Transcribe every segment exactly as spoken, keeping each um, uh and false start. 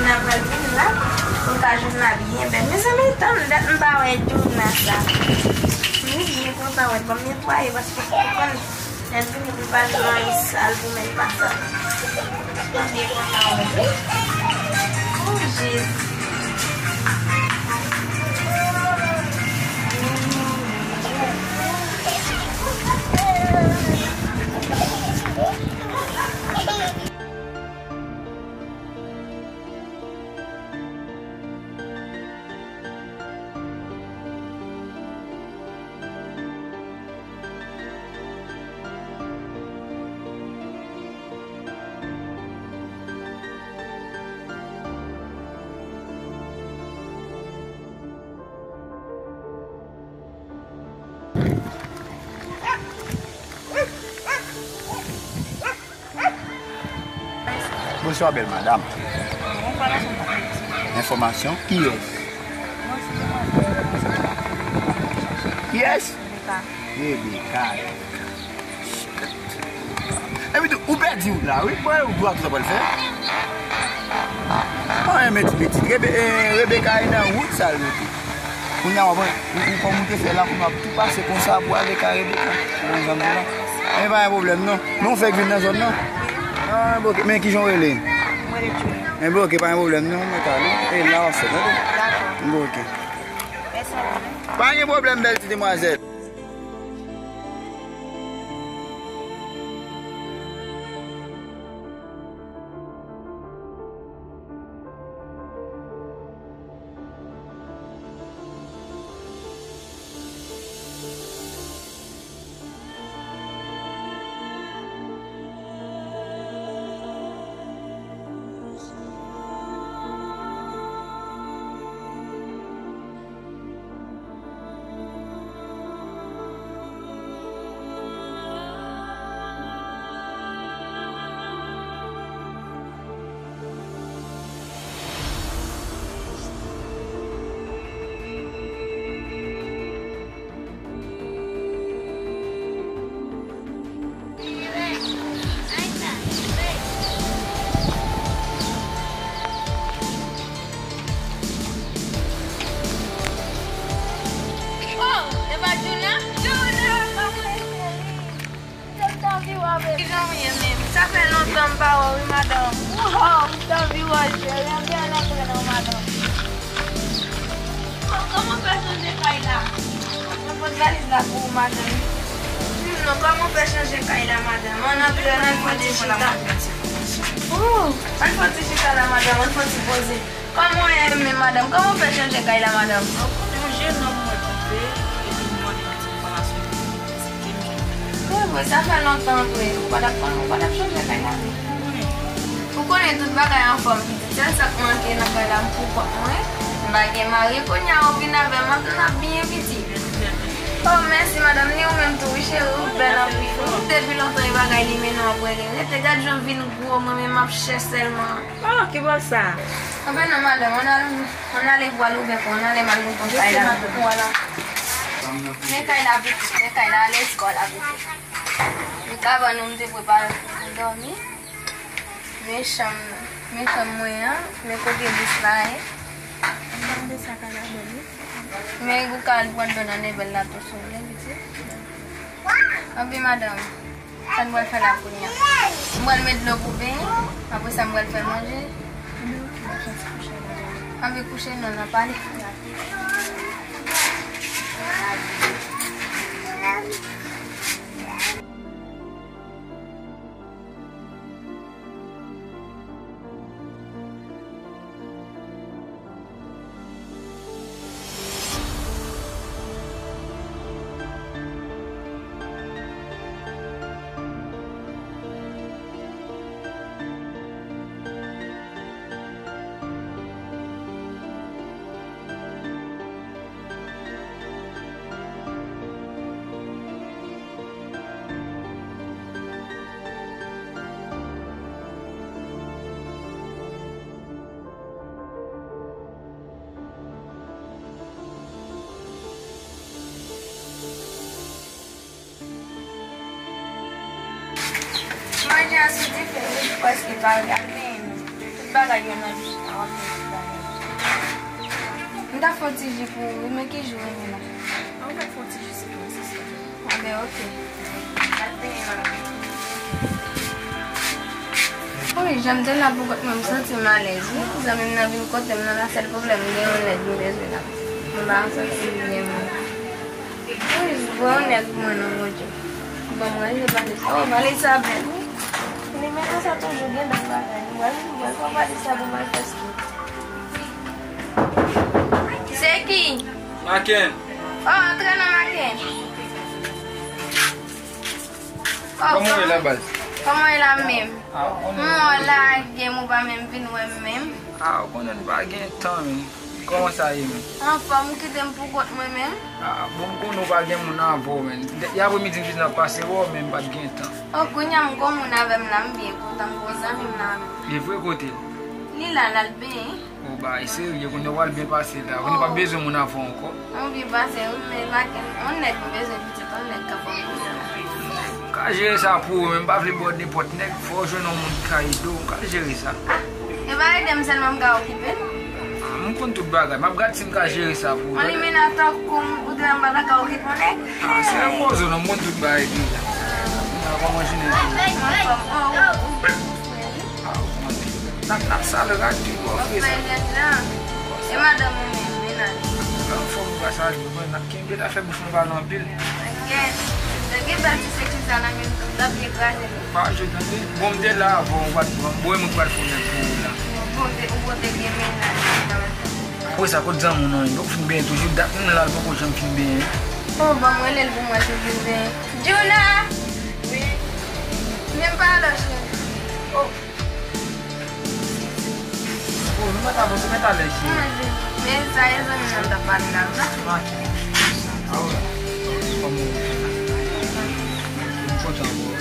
Apre l vin la, pou l ka jwenn la byen bèl. Mezanmi, tann dat m pa wè Djouna sa. M byen kontan wè l. Ban m netwaye paske ou konn lè l vini pou l pa jwenn anyen sal pou mèt pa sa. M byen kontan wè l. Oh, Jezi. Bonswa, bèl madanm. Enfòmasyon? Kiyès? Kiyès? Rebeka. Rebeka. Epi tou, ou pèdi wout la, wi. Mwen, ou dwa tout sa pral fè. Mwen renmen ti pitit. Rebe, eh, Rebeka e nan wout sa l rete. Kounye a, w ap wè, ou, ou kòm ou te fè la, kounye a w ap tou pase konsa pou ale kay Rebeka. Ou konn sa m di la? Men pa gen pwoblèm, non. Men w fèk vin nan zòn nan? Ah, enben, oke. Men kijan w rele? Mwen rele Djouna. Enben, oke, pa gen pwoblèm, non. Mwen ka ale. E la w ap fè, tande? Dakò. Enben, oke. Mèsi anpil. Pa gen pwoblèm, bèl ti demwazèl. Oh, e pa Djouna? Djouna, kòman w ye, cheri? M t anvi wè w, baby. Kijan w ye menm? Sa fè lontan m pa wè w, wi, madanm. Wow, m t anvi wè w, cheri. Anvi al antre non, madanm. Kò-, kòman w fè chanje kay la? Mwen pot valiz la pou ou, madanm. Di m non, kòman w fè chanje kay la, madanm? Ann antre, ann al fè yon ti chita. Oh, ann fè yon ti chita la, madanm, ann fè yon ti poze. Kòman w ye menm, madanm? Kòman w fè chanje kay la, madanm? Yon jenòm mwen twonpe, epi m mande yon ti enfòmasyon pou li, li di se te m. Se vre, sa fè lontan vre. Ou pa t ap, ou pa t ap chanje kay la vre. Ou konnen tout bagay anfòm, pitit. Sèl sa k manke nan kay la, m pou kont mwen. M pa gen mari kounye a, ou vin avè m, n ap byen, pitit. Oh, mèsi, madanm, ni ou menm tou, wi, cheri, ou bèl anpil. Depi lontan, e bagay li mennen w ap rele. Rete, gad jan w vin gwo, mwen menm, m ap chèche sèlman. Oh, ki bò sa? Anben non, madanm, ann al, ann ale pou al ouvè kò, ann ale m al louvri kay la pou ou la. Men kay la, pitit, men kay la, ale, let's go, la, pitit. Li ka ban nou, m te prepare pou nou dòmi. Men chanm, men chanm mwen an, men kote dous la ye. Gade sa kay la bèl, wi. Men ou ka al pran dlo nan level la tou, si w vle, pitit. Anben, madanm. Sa n pral fè la kounye a? M pral met dlo pou benyen, apre sa m pral fè manje. Anvi kouche non, n a pale. Manje a sou dife, wi, prèske pa gate. Bagay yo nan bouch la, w ap mete bagay. M ta fè yon ti ji pou ou, men ki ji w renmen la? An, ou mèt fè yon ti ji sitwon, sista. Anben, oke. Wi, jan m te la pou kont mwen, m santi m alèz, wi. Zanmi m nan vin kote m nan la, sèl pwoblèm, m gen yon nèg m bezwen la. M pa santi m byen, mwen. Wi, voye yon nèg pou mwen non, Bondye. Ban mwen, li pale. Oh, pale sa bèl, wi. Li menm sa toujou gen bèl bagay. Mwen, mwen, fò pale sa pou mwen fè. Se ki? Maken. Oh, antre nan Maken. Oh, kòman w ye la, baz? Kòman w ye la menm? Ah, ou konnen. Mwen la, gen mou pa menm vin wè m menm. Ah, ou konnen m pa gen tan, men. Kòman sa ye, men? Anfòm, ou kite m pou kont mwen menm? Ah, bon, m konnen w pa gen moun avè w, men. Y apremidi m jis nan pase wè w, men m pa t gen tan. Oh, kounye a m gon moun avè m la, m byen kontan, m gon zanmi m la. Li vre, kote l? Li la, l al benyen. Ou bay serye, kounye a w al byen pase la. Kounye a w p ap bezwen moun avè w ankò. Mwen byen pase, wi, men Maken, yon nèg m bezwen pitit, yon nèg k ap ban m koze la. M ka jere sa pou ou, men m pa vle ba w nenpòt nèg, fò w jwenn yon moun ki ka ede w, m ka jere sa. Ah, e pa ede m sèlman, m ka okipe l. Ah, m konn tout bagay, m ap gad si m ka jere sa pou ou. Yon limena tankou m, ou di m pa ta ka okipe yon nèg? Ah, se yon pozo, non, m konn tout bagay deja. M pa kòman jounen jodi a. Anfòm, oh, oh, oh. Ah, ou konnen. N ap, n ap sal rad tou, bò, frè sa. E madanm ou menm, mennaj? Anfòm, ou pa sal, ou konnen, n ap kenbe l, afè bouch mwen pale anpil. Gen, gen bèl ti seksi sa nan men m, m t ap byen kraze l. Pa jwe tande. Bon, m te la avan, ou pa t pran. Bon, e mwen ki pral fè yon nèg pou ou la. Bon, te, ou pote gen mennaj. Apre sa, kot zanmi w nan, ou fin benyen toujou, dat m la, l poko janm fin benyen. Oh, ban m rele l pou mwen, si w vin benyen. Djouna! Wi. Vin pale, cheri. Oh. Oh, nou mèt avanse, mèt alèz, cheri. Mwen di, men sa e zanmi m nan m t ap pale la, wi. Ok. Ah, wè. Kòman w ye? M kontan pou ou.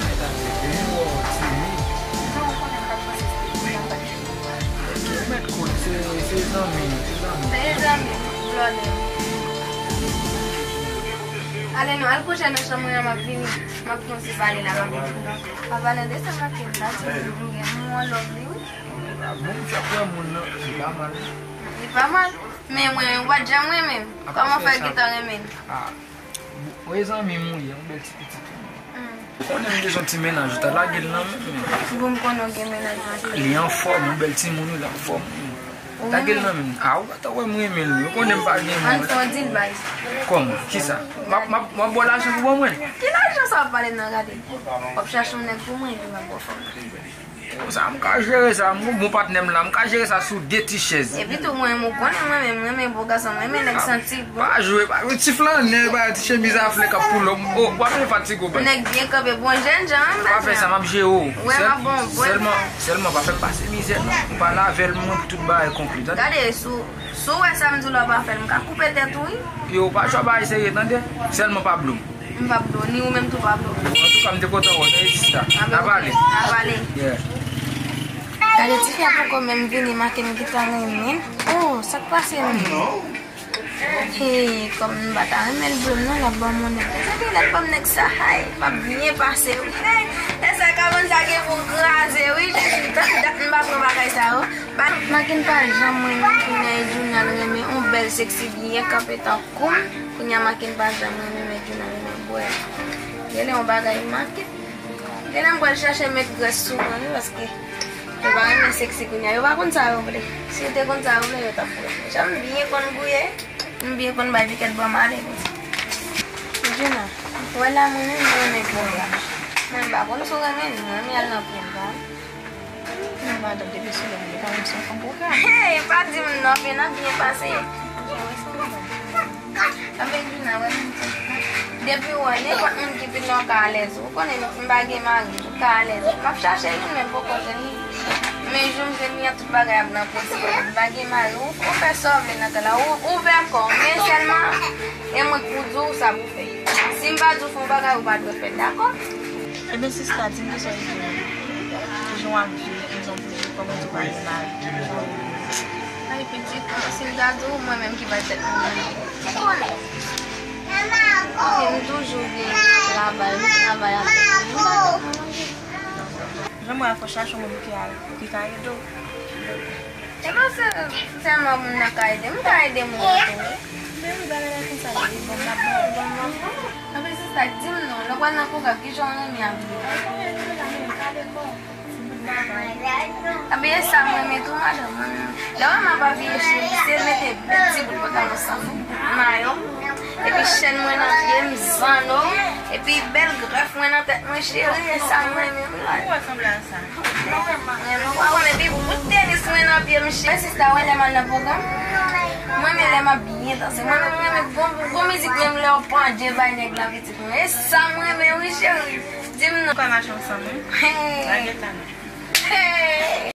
Mèt avanse, vini wè w timid. Non, ou konnen m pa t panse se pou sa m pa t vini. Ok, ou mèt kout, se, se zanmi, se zanmi. Se zanmi, blòdè. Ale non, al kouche nan chanm mwen an, m ap vini. M ap fè yon ti pale la, m ap vini. Pa pale de sa, m ap vini. Sa se m gen yon lòv li, wi. Ah, bon, m fè pran moun nan, li pa mal. Li pa mal. Men mwen, ou pa t janm renmen m. Kòman w fè gentan renmen m? Ah, bon, e zanmi m ou ye, yon bèl ti pitit. Ou konnen m bezwen ti mennaj, ou ta lage l nan men m. Bon, m konnen w gen mennaj, m ap vini. Li anfòm, yon bèl timoun, wi, l anfòm. Ou renmen l? Lage l nan men m. Ah, ou pa ta wè m renmen l, wi. Ou konnen m pa gen moun. Ann fè yon deal, baz. Kòman? Kisa? M ap, m ap, m ap ba w lajan pou ban mwen l? Ki lajan sa w ap pale nan gade? W ap chache yon nèg pou mwen, epi m ap ba w fòm. Sa m ka jere sa, m gon bon patnè m la, m ka jere sa sou de ti chèz. Epi tou mwen, ou konnen mwen menm, mwen renmen bo gason, mwen renmen nèg santi bon. Pa jwe, pa jwe, ti flannè, ba ti chemiz a flè k ap poulòp. Oh, w ap vin fatige w, baz. Nèg byen kanpe, bon jènjan, wi, baz. Pa fè sa, m ap jere w. Wè, m ap bon, bon. Sèlman, sèlman pa fè m pase mizè, non. M pale avè l, mwen, pou tout bagay konkli, tande? Gade, si w, si w wè sa m di w la, w pa fè l, m ka koupe tèt ou, wi. Yo, pa jwe bagay serye, tande? Sèlman pa blo m. M p ap blo, ni ou menm tou pa blo. Antouka, m te kontan wè w, mèsi sista. N a pale. N a pale. Yeah. Gade, tifi a poko menm vini, Maken gentan renmen l. Oh, sa k pase menm? Hey, kòm m pa ta renmen l blo m non, l ap ban m yon nèg. Sa gen lè l ban m nèg sa, hay, m ap byen pase, wi. Hey, lè sa, kabann sa gen pou kraze, wi, Jezi. Dat, dat m pa pran bagay sa yo. Maken pa janm renmen kounye a, e Djouna l renmen, yon bèl seksi byen kanpe tankou m. Kounye a Maken pa janm renmen, men Djouna renmen bwè. Genlè yon bagay Maken. Genlè m pral chache met grès sou mwen, wi, paske yo pa renmen seksi kounye a. Yo pa konn sa yo vle. Si yo te konn sa yo vle, yo t ap wè. Jan m byen konn gouye, m byen konn bay pikèt bò m ale, men. Djouna, wè la mwen menm, mwen renmen pwogram. Mwen m pa konn si w renmen l, mwen renmen al nan pwogram. Non, madanm, depi sou lè m li pa menm se yon fanm pwogram. Hey, pa di m non, men n ap byen pase. Anben, Djouna, wè m di. Depi w wè nenpòt moun ki vin la, w ka alèz. Ou konnen m pa gen mari, m ka alèz. M ap chache youn, men m poko jwenn li. Men jou m jwenn li an, tout bagay ap nan pwosedi. M pa gen mari, ou, ou fè sa w vle nan kay la. Ou, ouvè kò w, men sèlman, e mwen k pou di w sa pou fè. Si m pa di w fè yon bagay, ou pa dwe fè l, dakò? Ebyen, sista, di m kisa w di. Kijan w ap viv, kijan w viv, kòman w di w pa gen mari? Ay, pitit, si m ta di w, mwen menm ki bay tèt mwen manje. Ou konnen. Paske m toujou gen travay, m travay ap fè manje. M bay tèt mwen manje. Jan mwen a fò chache yon moun ki ka, ki ka ede w. E pa se sèlman moun nan ka ede m, m ka ede moun nan tou. Men wi, bagay la konsa, li bon, m ap bon. Anpil sista, di m non, lè w pral nan pwogram, ki jan w renmen abiye? Abiye sa m renmen tou, madanm. Lè w wè m ap abiye cheri, se mete bèl ti bout pantalon san fouk, bout mayo, epi chèn mwen nan pye m, zanno, epi bèl grèf mwen nan tèt mwen, cheri, e sa m renmen wi la. Ou ressanble a sa. Mwen pa konnen, epi bout tenis mwen nan pye m, cheri. Sista, wè lè m al nan pwogram, mwen renmen lè m ap byen danse. Mwen menm renmen bon, bon mizik, menm lè w pandye bay nèg la pitit mwen. E sa m renmen wi, cheri. Di m non. Ou ka mache ansanm wi. Hey. Lage ta non. Hey.